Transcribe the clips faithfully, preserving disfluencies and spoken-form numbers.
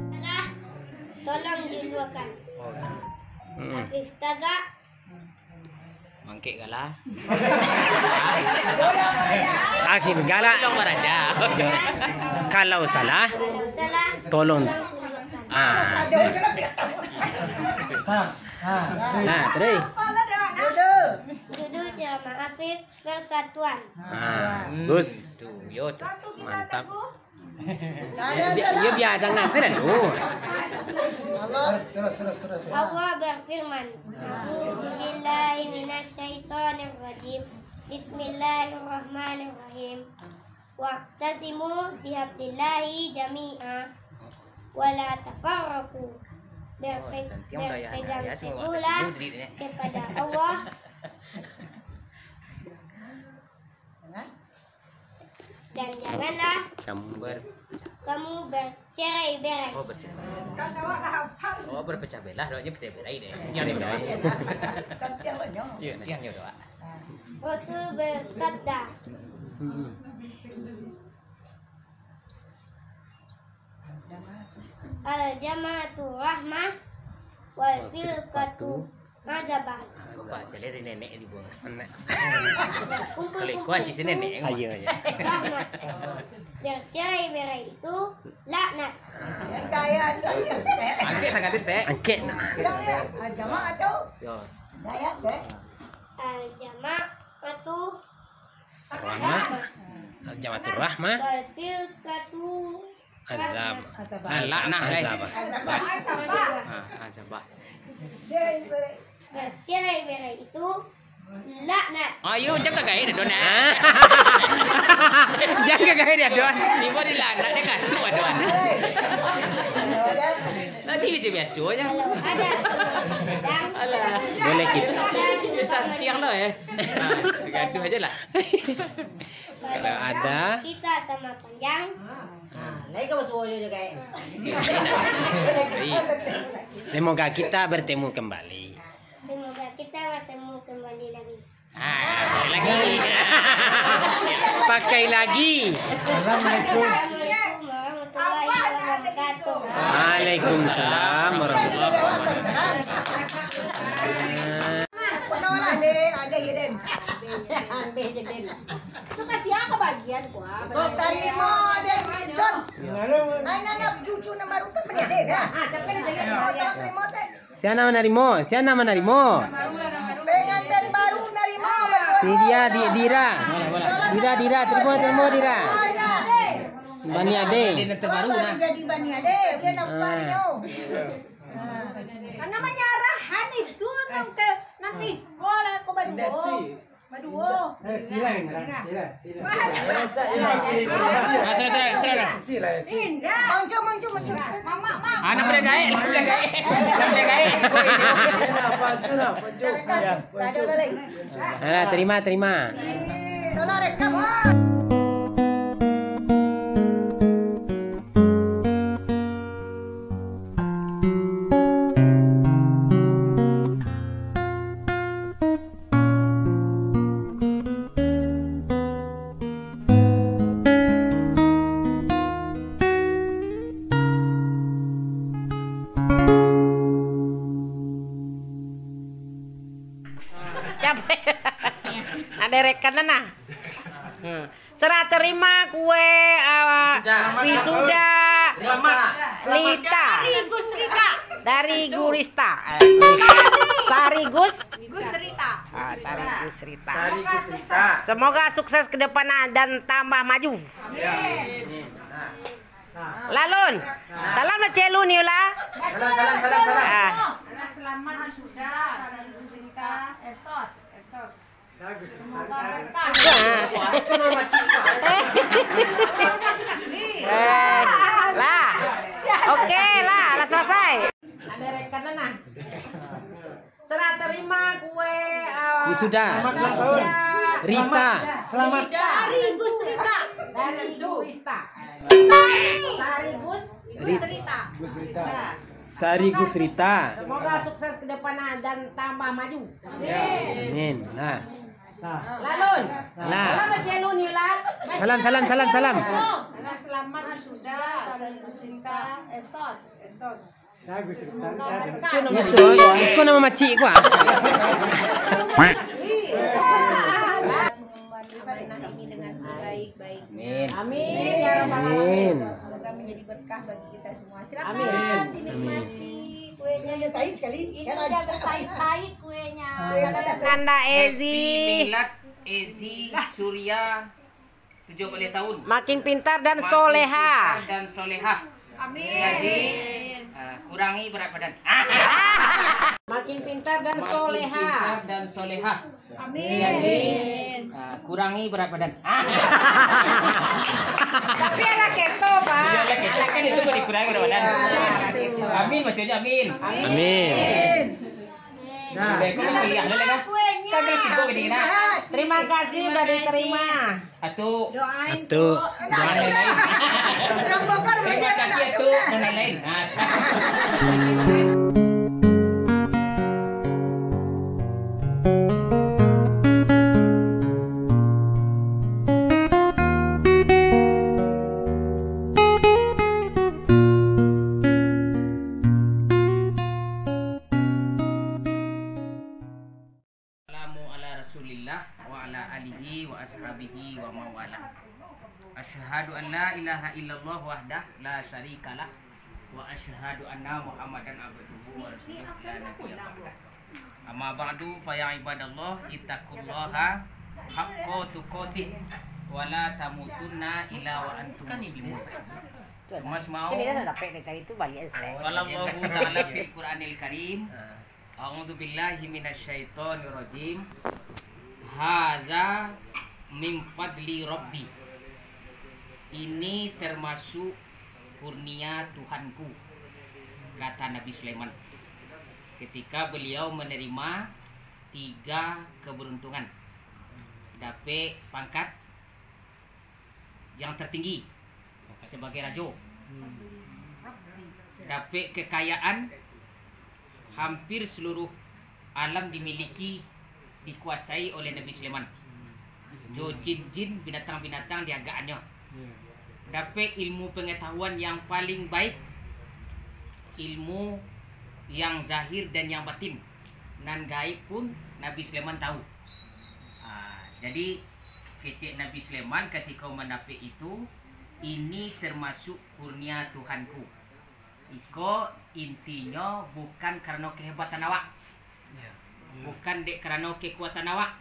Salah, tolong diduakan. Hmm. Habis tagak. Mangkek galak. Akhir galak. Tolong baraja. Kalau salah, Kalau salah, tolong. Tolong tunjukkan. Ah. Nah, terus. Judul ceramah Afif, Persatuan. Ah, bagus. Tu, yo tu. Mantap. Dia, dia, dia biar jangan, saya dah dulu. Allah berfirman, "A'udzubillahi minasyaitonirrajim. Bismillahirrahmanirrahim. Wa'tasimu bihablillahi jami'a, wala tafarraqu." Berpe-, berpegang teguhlah kepada Allah dan janganlah kamu ber- kamu bercerai-berai. Oh, bercerai. Oh, berpecah belah, doanya pecah berai deh. Bercerai-berai. Santiang lah nyo. Iya, santiang nyo doa. Rasul bersabda, "Al-jama'atu rahmah, wal firqatu azabah." Apa? Jadi dari nenek dibuang. Nenek. Kumpul-kumpul itu rahmat. Ayo, ayo. Bercerai-berai itu laknat. Angkek tangan tu, Stek. Angkek nak. Al-jama'atu. Yo. Al-jama'atu rahmah. Al-jama'atu rahmah. Wal firqatu azab. Azab. Ah, laknah, eh. Azab. Ah, azab. Bercerai-berai itu laknat. Ayo, jaga gaya dah, Don, eh. Jaga gaya dah, Don. Tiba di laknat, dia katuk, Don. Nanti biasa-biasa aja. Kalau ada sepuluh bintang, alah. Boleh kita. Itu santiang lah, eh. Ah, gaduh aja lah. Kalau ada, kita sama panjang. Ah, lain kau suruh juga, eh. Semoga kita bertemu kembali. Semoga kita bertemu kembali lagi. Ah, pakai lagi. Pakai lagi. Assalamualaikum. Assalamualaikum warahmatullahi wabarakatuh. Waalaikumsalam warahmatullahi wabarakatuh. Kau tahu lah, Dek, ada hidden. Ambil je, Den. Tu kasih aku bagian, kuah. Kau tarimo, Dek, si Don. Ai, nan cucu nan baru tu, mana dia, dah? Ah, capek dah jadi. Kau tolong tarimo, Dek. Sia nan manarimo? Sia nan manarimo? Pengantin baru narimo, baru. Si dia, di, Dira. Dira, Dira, tarimo, tarimo, Dira. Bani Ade. Pengantin terbaru, baru nah. Jadi Bani Ade, dia nampak dia. Kan namanya arahan itu, nang ke, nang piko lah, kau baru. Baduo. Eh, sila yang ngarang, sila, sila. Ah, sila, sila, sila. Indah. Monco, monco, monco. Mamak, mak. Anak budak gaek, anak budak gaek. Anak budak gaek. Nah, pancu nah, pancu. Pancu. Alah, tarimo, tarimo. Tolong rekam, ah. Cam, Nah, derekan nah. Hmm. Serah terima kue, ah, wisuda. Wisuda. Selamat. Lita. Dari Gus Rita. Dari Gurista. Eh, Sari Gus. Gus Rita. Ah, Sari Gus Rita. Sari Gus Rita. Semoga sukses ke depan, ah, dan tambah maju. Amin. Lalun. Salam lah Celu ni lah. Salam, salam, salam, salam. Ah. Selamat wisuda, Sari Gus Rita. Esos. Esos. Eh, lah. Oke lah, lah selesai. Ada rekaman nah. Serah terima kue, eh, wisuda. Wisuda. Rita. Selamat. Dari Gus Rita. Dari Gurista. Sari Gus. Gus Rita. Gus Rita. Sari Gus Rita. Semoga sukses ke depan, ah, dan tambah maju. Amin. Nah. Lalun. Nah. Salam lah Celu ni lah. Salam, salam, salam, salam. Selamat wisuda, Sari Gus Rita. Esos. Esos. Itu, iko nama macik ko, ah. Mengemban amanah ini dengan sebaik-baiknya. Amin. Amin, ya Rabbal Alamin. Amin. Semoga menjadi berkah bagi kita semua. Silakan dinikmati kuenya. Ini udah kesaik-saik kuenya. Nanda Ezi. Happy Milad Ezi Surya. Tujuh puluh tahun. Makin pintar dan soleha. Makin pintar dan soleha. Amin. Jadi, eh, kurangi berat badan. Makin pintar dan soleha. Makin pintar dan soleha. Amin. Jadi, eh, kurangi berat badan. Tapi alah keto, Pak. Iya, alah keto kan itu boleh dikurangi berat badan. Iya, alah keto. Amin, maksudnya amin. Amin. Nah. Sudah, kau nak kuliah dulu kah? Kan kelas tiga ke dia? Terima kasih udah diterima. Atu. Doain. Atu. Doain lain-lain. Terima kasih, Atu. Doain lain-lain. Nah. Assalamu ala Rasulillah wa ala alihi wa ashabihi wa mawalah. Asyhadu an la ilaha illallah wahdah la syarikalah, wa asyhadu anna Muhammadan abduhu wa rasuluh la nabiyya ba'dah. Amma ba'du, fa ya ibadallah, ittaqullaha haqqa tuqatih wa la tamutunna illa wa antum muslimun. Summa asma'u. Qala Allahu ta'ala fil Qur'anil Karim. A'udzubillahi minasyaitonirrajim. Haza min fadli Rabbi. Ini termasuk kurnia Tuhanku, kata Nabi Sulaiman ketika beliau menerima tiga keberuntungan. Dapek pangkat yang tertinggi sebagai rajo. Dapek kekayaan, hampir seluruh alam dimiliki, dikuasai oleh Nabi Sulaiman. Jo jin-jin, binatang-binatang diagakannyo. Dapek ilmu pengetahuan yang paling baik, ilmu yang zahir dan yang batin. Nan gaib pun Nabi Sulaiman tahu. Ah, jadi, kecek Nabi Sulaiman katiko mandapek itu, "Ini termasuk kurnia Tuhanku." Iko intinyo bukan karano kehebatan awak. Ya. Bukan dek karano kekuatan awak.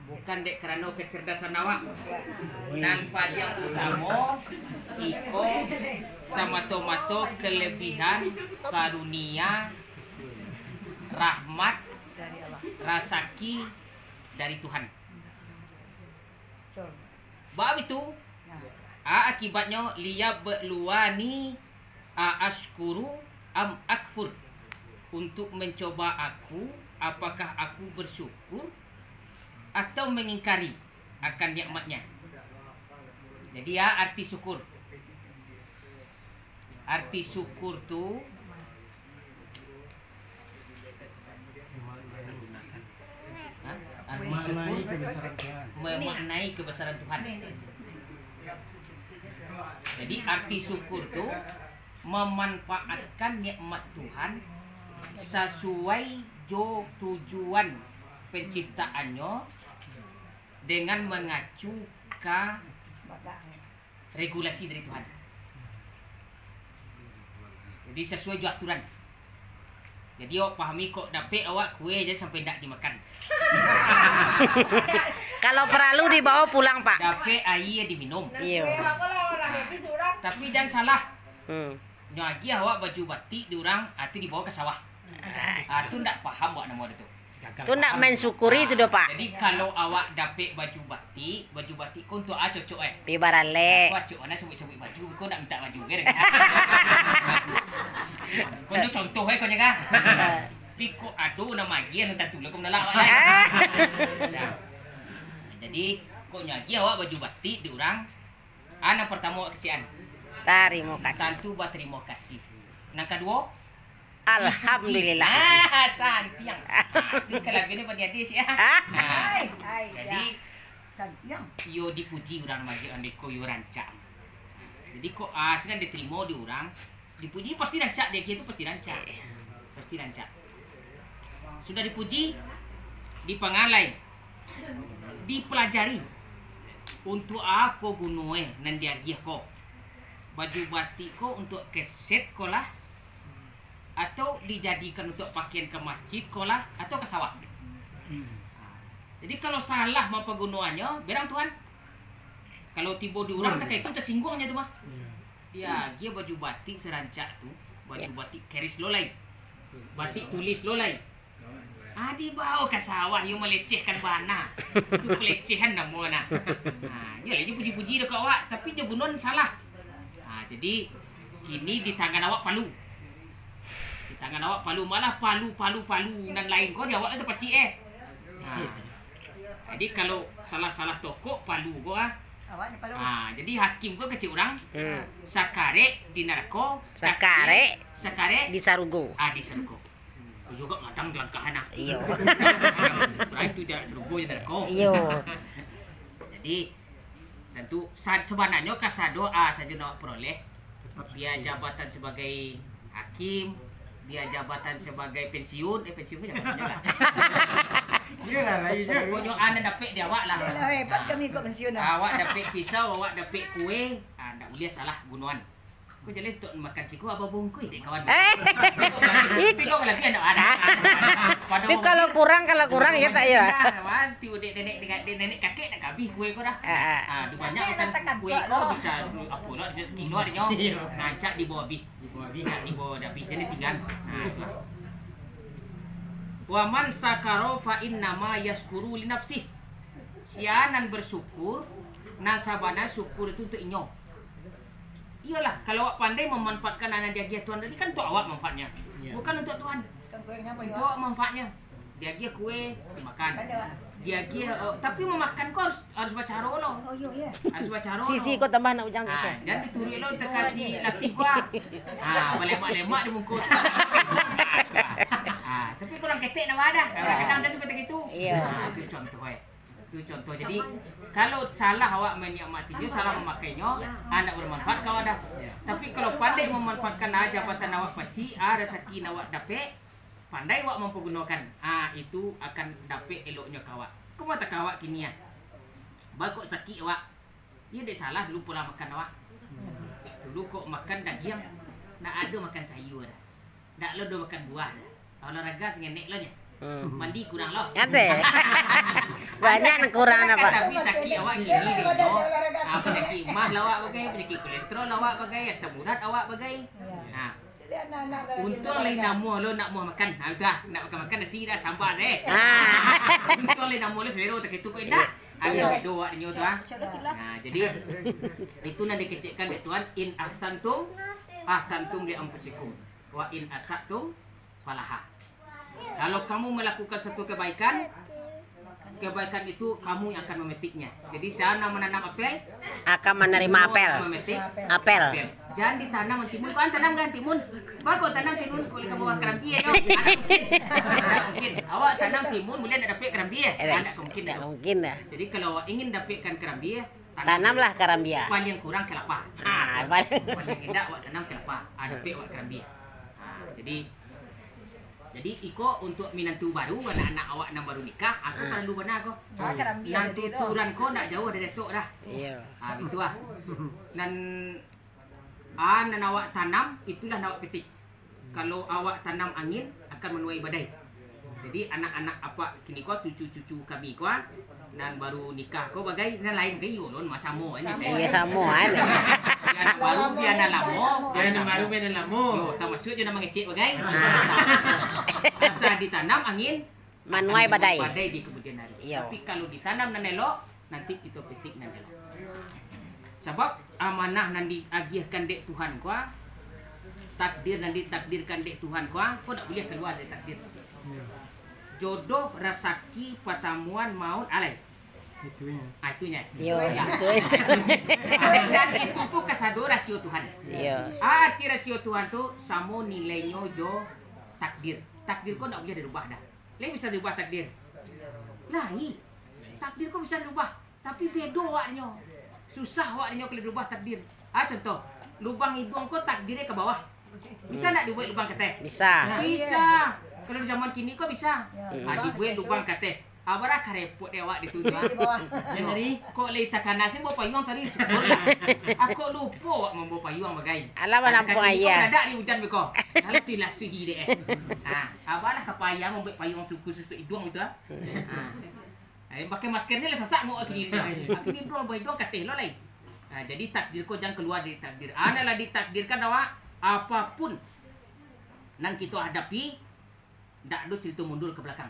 Bukan dek karano kecerdasan awak. Nan paliang utamo, iko samato-mato kelebihan karunia, rahmat, rasaki dari Tuhan. Bab itu, a, akibatnyo, liyabluwani a asykuru am akfur, untuk mencoba aku, apakah aku bersyukur atau mengingkari akan nikmatnya. Jadi, a, arti syukur. Arti syukur tu, ha? Arti syukur, memaknai kebesaran Tuhan. Jadi, arti syukur tu memanfaatkan nikmat Tuhan sasuai jo tujuan penciptaannyo dengan mangacu ka regulasi dari Tuhan. Jadi, sasuai jo aturan. Jadi, awak pahami, kok dapek awak kue jan sampai ndak dimakan. Kalau paralu dibawa pulang, Pak. Dapek aia diminum. Iyo. Tapi jan salah. Hmm. Nyo agiah awak baju batik di urang, ah, tu dibawa ka sawah. Ah, tu ndak paham awak namo tu. Gagal Tu ndak paham. Mensyukuri tu doh, Pak. Jadi, kalau awak dapek baju batik, baju batik ko untuak a cocok, eh? Pi baralek. Ko acok mana sabuik-sabuik baju, ko ndak minta baju, kan? Ko nyo contoh, eh, ko nyo kan? Pi kok ado nan maagiah, nan tantu lah ko manalak awak, kan? Ah. Nah. Jadi, kok nyo agiah awak baju batik di urang, ah, nan partamo awak kecekan. Tarimo kasih. Tantu batarimo kasih. Nan kaduo, Alhamdulillah. Ah, santiang. Ah, tu kalabiahnyo bagi adik, Cik, ah. Ah. Ah. Ai, ai, Jadi, ya. Santiang. Iyo dipuji urang magic andai ko iyo rancak. Jadi, kok, ah, sinan ditarimo di urang, dipuji pasti rancak, diagiah tu pasti rancak. Pasti rancak. Sudah dipuji, dipangalai, dipelajari. Untuak a ko guno e nan diagiah ko? Baju batik ko untuak keset ko lah, atau dijadikan untuak pakaian ka masjid ko lah, atau ka sawah? Hmm. Jadi, kalau salah mampagunoannyo, berang Tuhan. Kalau tibo di urang, hmm, takah itu tasingguang nyo tu mah. Iya. Diagiah baju batik sarancak tu, baju, ya, batik keris lo lai. Batik tulis lo lai. Ah, dibawo ka sawah, iyo malecehkan bana. Itu pelecehan namo nah. Ah, iyo lah, dipuji-puji dek awak, tapi jo gunoan salah. Ah, jadi, kini di tangan awak palu. Di tangan awak palu, malah palu, palu, palu nan lain ko di awak lah tapacik, eh. Ah. Jadi, kalau salah-salah tokok palu ko, ah. Awak ni palu. Ah, jadi hakim ko kecek urang, hmm, sakarek di narako, sakarek, sakarek di sarugo. Ah, di sarugo. Iyo, kok gadang langkah nah. Iyo. Urang tu jarak sarugo jo narako. Iyo. Jadi, tantu sa-, sabananyo kasado a sajo nan awak paroleh. Bia jabatan sabagai hakim, bia jabatan sabagai pensiun, eh, pensiun ko jabatan juo lah. Iyo lah, lah, iyo. Pokoknyo a nan dapek di awak lah. Iyo lah, hebat kami kok pensiun lah. Awak dapek pisau, awak dapek kue, ah, ndak buliah salah gunoan. Ko jaleh untuak makan siko, abah bungkuih dek kawan. Eh. Tapi kok kalabiah ndak ado. Tapi kalau kurang, kalau kurang, iyo tak, iyo. Nah, wan, tu dek nenek, dek nenek kakek ndak habih kue ko dah. Ah, ah. Ah, tu banyak makan kue ko bisa apo lah, bisa sakilo adonyo. Iyo. Nah, rancak dibawo habih. Dibawo habih. Rancak dibawo habih, jadi tingga. Nah, tu. Wa man syakara fa innama yasykuru li nafsih. Sia nan bersyukur, nan sabana syukur itu untuak inyo. Iyolah, kalau awak pandai mamanfaatkan a nan diagiah Tuhan tadi, kan untuak awak manfaatnyo. Iya. Bukan untuak Tuhan. Kan kue nyapo, untuak awak manfaatnyo. Diagiah kue, dimakan. Kan dia, Wak. Diagiah, oh, tapi mamakan ko harus, harus bacaro lo. Oh, iyo, iyo. Harus bacaro lo. Sisi ko tambah nak ujang. Ah, jan dituruik lo takasi latih ko. Ah, balemak-lemak di muko tu. Ah, tapi kurang ketek ndak ado. Kadang-kadang dah sampai takitu. Iya. Ah, itu contoh, eh. Itu contoh. Jadi, kalau salah awak maniakmatinyo, salah mamakainyo, ah, ndak bermanfaat ka awak dah. Tapi, kalau pandai mamanfaatkan a jabatan awak pacik, a rasaki nan awak dapek, pandai awak mampagunokan, ah, itu akan dapek eloknyo ka awak. Ko mah takah awak kini, ah. Ba kok sakik awak, iyo dek salah dulu pola makan awak. Dulu kok makan dagiang, ndak ado makan sayua dah. Ndak lo do makan buah dah. Olahraga sangenek lo nyo. Hmm. Mandi kurang lo. Ado. Banyak nan kurang, Pak. Tapi sakik awak kini dek nyo. Ah, panyakik mah lah awak bagai, panyakik kolesterol awak bagai, asam urat awak bagai. Nah, untuang lai namuah lo ndak muah makan. Ha, tu ah, ndak makan-makan nasi dah, samba se. Ah. Untuang lai namuah lo salero takitu ko indak. Iyo. Ado do awak dinyo tu ah. Nah, jadi itu nan dikecekkan dek Tuhan, "In ahsantum, ahsantum li anfusikum, wa in asa'tum, falaha." Kalau kamu melakukan satu kebaikan, kebaikan itu kamu yang akan memetiknya. Jadi, sia nan mananam apel, akan manarimo apel. Akan memetik apel. Apel. Jangan ditanam timun, kau tanam kan timun. Ba kok tanam timun, kau ka bawah karambia, yo. Ndak mungkin. Ndak mungkin. Awak tanam timun, buliah ndak dapek karambia? Eh, ndak mungkin, ndak mungkin dah. Jadi, kalau awak ingin dapekkan karambia, tanam. Tanamlah karambia. Paling kurang kelapa. Ah, paling. Paling indak awak tanam kelapa. Ah, dapek awak karambia. Ah, jadi, Jadi, iko untuak minantu baru, anak-anak awak nan baru nikah, aku paralu bana ko. Ah, karambia. Nan jadi tu. Tuturan ko ndak jauah dari atok dah. Iyo. Ah, bitu ah. Nan, ah, nan awak tanam, itulah nan awak petik. Kalau awak tanam angin, akan manuai badai. Jadi, anak-anak apak kini ko, cucu-cucu kami ko, ah, nan baru nikah ko bagai, nan lain bagai, iyo lun, mah samo aja. Samo. Iyo, samo, kan? Bia nan baru, bia nan lamo. Bia nan baru, bia nan lamo. Yo, tamasuak jo nan mangecek bagai. Ah. Asa ditanam angin, manuai badai. Manuai badai di kemudian hari. Iyo. Tapi kalau ditanam nan elok, nanti kito petik nan elok. Sabab amanah nan diagiahkan dek Tuhan ko, takdir nan ditakdirkan dek Tuhan ko, ko ndak buliah kalua dari takdir. Iyo. Jodoh, rasaki, patamuan, maut, alai. Itunyo. Ah, itunyo. Yo, itu, itu. Ah, dan itu tu kasado rasio Tuhan. Iyo. Arti rasio Tuhan tu samo nilainyo jo takdir. Takdir ko ndak buliah dirubah dah. Lai bisa dirubah takdir? Lai. Takdir ko bisa dirubah, tapi bedo awaknyo. Susah awaknyo kalau dirubah takdir. Ah, contoh, lubang iduang ko takdirnyo ka bawah. Bisa ndak dibuek lubang kateh? Bisa. Bisa. Kalau di zaman kini ko bisa. Ah, dibuek lubang kateh. Abalah ka repot dek awak di tu. Di bawah. Jan ari. Kok lai takana se mambawa payuang tadi? Ako lupo awak mambawa payuang bagai. Alah, manampuang aia. Kaki ko maradak di ujan beko. Lalu silah suhi dek, eh. Ha, abalah ka payah mambuek payuang tu khusus untuak iduang gitu, ah. Ha. Eh, pakai masker se lah sasak muko kini tu. Kini bro, mambawa iduang kateh lo lai. Ha, jadi takdir ko jan kalua dari takdir. Anak lah ditakdirkan awak, apapun nan kito hadapi, ndak ado carito mundur ka balakang.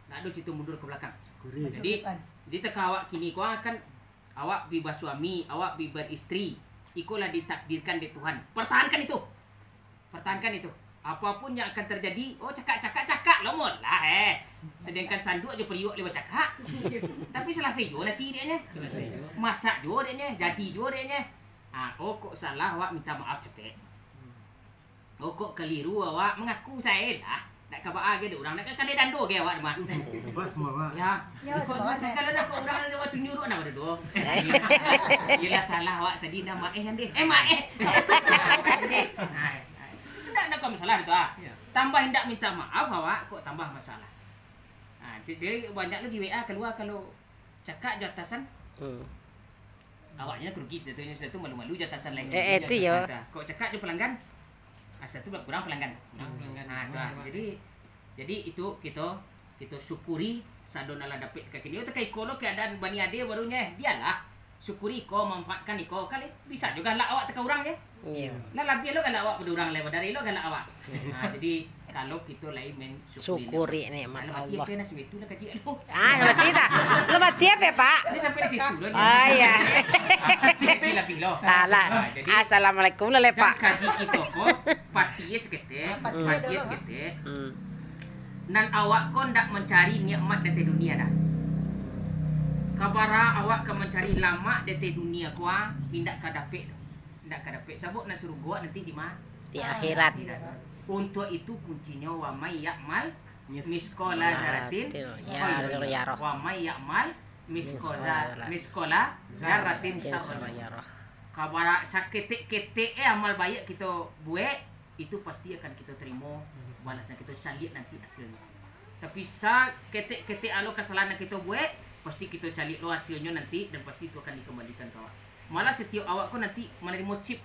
Ndak ado carito mundur ka balakang. Syukuri. Jadi, jadi teka awak kini ko kan, awak bi basuami, awak bi baristri, iko lah ditakdirkan dek Tuhan. Pertahankan itu. Pertahankan itu. Apapun yang akan terjadi, oh, cakak, cakak, cakak, lamo lah, eh. Sadangkan sanduak jo periuk lai bacakak. Tapi salasai juo nasi dek nyo. Salasai juo. Masak juo dek nyo, jadi juo dek nyo. Ah, oh, kok salah, awak minta maaf capek. Oh, kok kaliru, awak mangaku sae lah. Ndak ka baa ge dek urang, ndak ka kadai dando ge awak mah. Bebas semua, Mak. Ya. Ya, kok bebas, eh. Kalau dah kok urang ado suruah-nyuruah, ndak ado doh. Yelah, salah awak tadi, ndak maeh, Andeh. Eh, maeh. Nah, nah. Ndak, ndak ka masalah tu, ah. Ya. Tambah indak minta maaf awak, kok tambah masalah. Ah, jadi banyak lo di W A kalua kalau cakak jo atasan. Hmm. Awaknyo rugi, sudah tu, sudah tu malu-malu jo atasan lain. Eh, eh, tu yo. Nah, tu. Kok cakak jo pelanggan, asa tu kurang pelanggan. Kurang pelanggan. Nah, tu, ah. Jadi, jadi itu kito, kito syukuri sado nan lah dapek teka kini. Oh, teka iko lo keadaan bani ade baru nyo, eh. Bialah. Syukuri iko, manfaatkan iko. Kali bisa juo galak awak teka urang nyo. Iyo. Lah labiah lo galak awak pado urang lai, badari lo galak awak. Nah, jadi kalau kito lai main Syukuri nikmat Allah. Alah, mati apo, Pak? Ini sampai di situ lo. Ah, iya. Ah, jadi. Assalamualaikum lah, Pak. Kaji kito ko, patie saketek, patie saketek. Hmm. Nan awak ko ndak mancari nikmat di ateh dunia dah. Kabara awak ka mancari lamak di ateh dunia ko, ah, indak ka dapek doh. Indak ka dapek. Sabab nan sarugo awak nanti di ma-, di akhirat. Akhirat. Untuak itu kuncinyo, wa may ya'mal misqala dzarratin khairan yarah. Wa may ya'mal misqala, misqala dzarratin syarran yarah. Kabara saketek-ketek, eh, amal baiak kito buek, itu pasti akan kito tarimo balasnyo, kito caliak nanti hasilnyo. Tapi saketek-ketek alo kasalahan nan kito buek, pasti kito caliak lo hasilnyo nanti, dan pasti itu akan dikambalikan ka awak. Malah satiok awak ko nanti manarimo chip,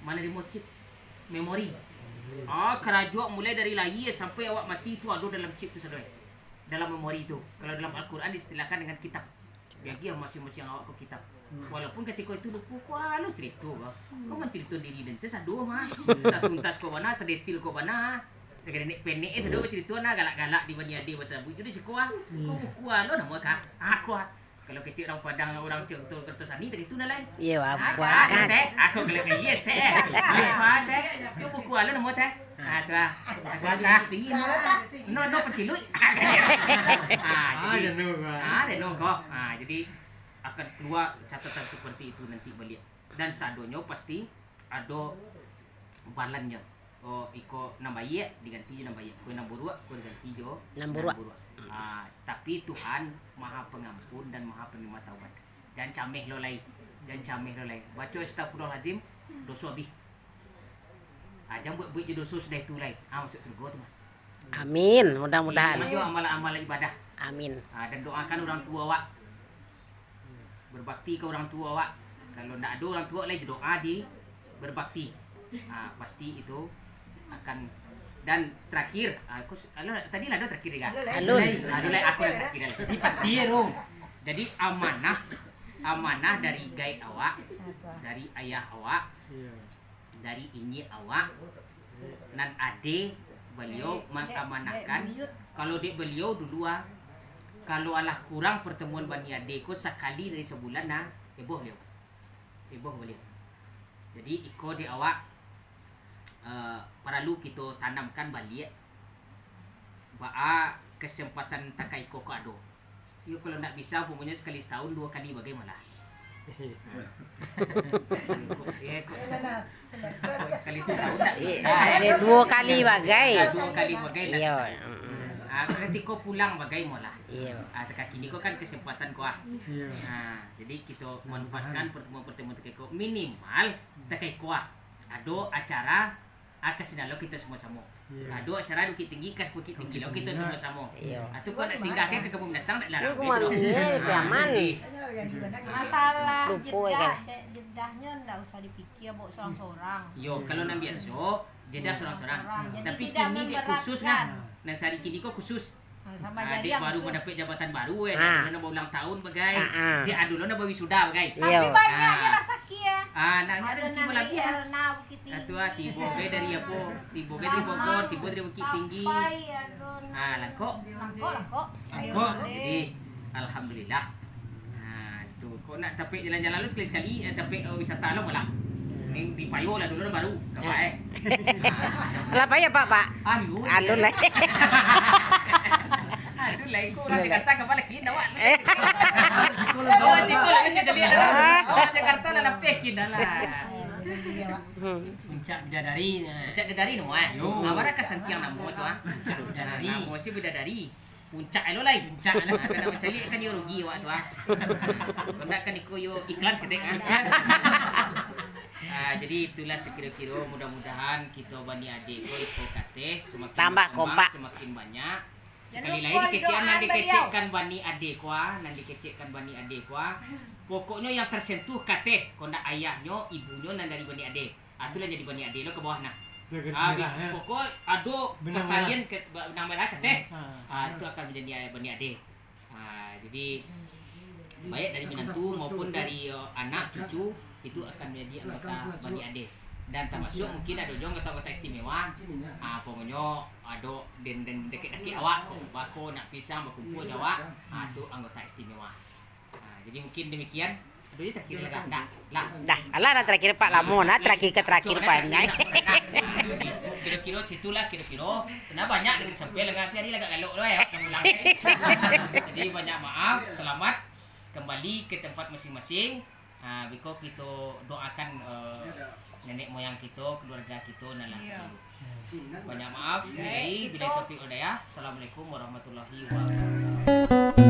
manarimo chip, memori. Ah, karajo mulai dari lahia sampai awak mati tu ado dalam chip tu sado, eh. Dalam memori tu. Kalau dalam Al-Quran diistilahkan dengan kitab. Diagiah masiang-masiang awak ko kitab. Hmm. Walaupun katiko itu lupo, kua lo carito ko. Ko mancarito diri den sasado mah. Satuntas ko bana, sadetil ko bana. Nenek penek eh sado bacarito nah, galak-galak di bani ade basabuik tu di siko ah. Ko buku alo namo ka? Ako ah. Kalau kecek urang Padang, urang Cek Betul Kertosani tadi tu nah lai. Iyo, ah, buku ah, kan. Teh. Ako kalau kalias teh. Iyo, ah, teh. Yo buku alo namo teh. Ah, tu ah. Aku ado tinggi no. No, no peciluik. Ah, jadi, ah, reno ko. Ah, jadi akan kalua catatan seperti itu nanti baliak. Dan sadonyo pasti ado balannyo. Oh, iko nan baiak diganti jo nan baiak, ko nan buruak, ko diganti jo nan buruak. Ah, tapi Tuhan Maha Pengampun dan Maha Penerima Taubat. Jan cameh lo lai, jan cameh lo lai. Baco astagfirullahalazim, doso abih. Ah, jan buek-buek jo doso sudah itu lai. Ah, masuak sarugo tu mah. Amin. Mudah-mudahan. Iyo, amal-amal ibadah. Amin. Ah, dan doakan orang tua awak. Berbakti ka orang tua awak. Kalau ndak ado orang tua, lai jo doa di berbakti. Ah, pasti itu akan. Dan terakhir, ah, aku s-, alo, tadi lah ado terakhir, Ga? Alo. Alo, lai, aku yang terakhir, lai. Di pati tu. Jadi amanah, amanah dari gaek awak, dari ayah awak, Iyo. dari inyiak awak, nan ade baliau Dek, dek, mangamanahkan, dek buyut. Kalau dek baliau dulu, ah, kalau alah kurang pertemuan bani ade ko sakali dari sabulan, nah, heboh baliau. Heboh baliau. Jadi, iko dek awak, eh, paralu kito tanamkan baliak, baa kesempatan takaiko ko ado. Iyo, kalau ndak bisa, umpamonyo sakali satahun, duo kali bagai malah. Iyo, kok sa-, kok sakali satahun ndak bisa. Iyo, duo kali bagai. Duo kali bagai ndak Iyo, bisa. mm-mm. Ah, katiko pulang bagai malah. Iyo. Ah, takaki ni ko kan kesempatan ko, ah. Iyo. Ah, jadi kito manfaatkan pertemuan-pertemuan takaiko. Minimal takaiko, ah, ado acara Ah, ka sinan lo kito samo-samo. Iyo. Ado acara Bukittinggi, ka Bukittinggi lo kito Bukittinggi lah. samo-samo. Iyo. Ah, tu kau nak singgah ke, ke kebun binatang, nak Iyo, larang ke kemana tu? ni, eh, lebih Ah, aman. jadi Masalah Lupa, jedah, kan? je-, jedahnyo ndak usah dipikia, bawa sorang-sorang. Yo, kalau nan biaso, jedah Hmm. sorang-sorang. Sorang. Jadi Tapi tidak kini dek khusus memberatkan. nah, nan sari kini ko khusus. Ah, sama Ah, jadi dek yang baru khusus. mandapek jabatan baru, eh. Ah. Dek ado lo nan baulang tahun bagai. Ah, ah. Dek ado lo nan bawisuda bagai. Iyo. Tapi banyak Ah. je rasaki, eh. Ah, nak ado Ada rezeki nan balabiah. di Erna Bukittinggi. Atu ah, tibo bagai dari apo? Tibo bagai dari Bogor, Lamang, tibo dari Bukittinggi. Tapai, ado nan Ah, Langkok. Langkok, Langkok. Langkok. Ayo, Jadi, boleh. alhamdulillah. Ah, tu. Kok nak tapek jalan-jalan lo sakali-sakali, eh, tapek, eh, wisata lo malah. Ni di Payo lah dulu baru. Kapal, eh. Lah payah, Pak, Pak. Alun. Alun lah. Alun lah, iko urang Alun lah. Jakarta kapal lagi, awak. Eh. Oh, siko lah, macam jadi lah. Ah. Urang Jakarta lah lapeh kin dah lah. Hmm. Puncak Bidadari, nah. Puncak Bidadari namo, eh? Yo. Awak dah kasantiang namo tu, ah. Puncak Bidadari. Namo si Bidadari. Puncak lo lai. Puncak lo. Ah, kena mancaliak kan yo rugi awak tu, ah. Kok ndak kan iko yo iklan saketek, ah. Ah, jadi itulah sakiro-kiro, mudah-mudahan kito bani ade ko iko kateh semakin Tambah berkembang, kompak. semakin banyak. Jangan Sakali lupa lai dikecekan nan doakan beliau. dikecekkan bani ade ko, ah, nan dikecekkan bani ade ko, ah. Pokoknyo yang tersentuh kateh, kok ndak ayahnyo, ibunyo nan dari bani ade. Ah, tu lah jadi bani ade lo ka bawah nah. Dia garis Ah, merah, bi-, ya. pokok ado Benang pertalian merah. ke, ba-, benang merah kateh. Ah. Ah, tu akan menjadi bani ade. Ah, jadi, baik dari minantu maupun dari, eh, anak, cucu, itu akan menjadi anggota bani ade. Dan termasuk mungkin ado juo anggota-anggota istimewa. Ah, pokoknyo ado den-den dakek-dakek awak, ko bako nak pisang bakumpul jo awak. Ah, tu anggota istimewa. Ah, jadi mungkin demikian. Ado je terakhir lah, dah. Dah. Lah. Dah, alah, dah terakhir Pak lamo, nah, terakhir ke terakhir Cuk, panjang. Nah, kiro-kiro situlah, kiro-kiro. Kena banyak lagi sampai lah, tapi hari lagak galok tu, eh, awak nak pulang, eh. Jadi, banyak maaf, selamat kembali ke tempat masing-masing. Ah, biko kito doakan, eh, nenek moyang kito, keluarga kito, nan lah Iya. dulu. Banyak maaf, Iya. sekali lagi. Billahi taufiq wal hidayah. Assalamualaikum warahmatullahi wabarakatuh.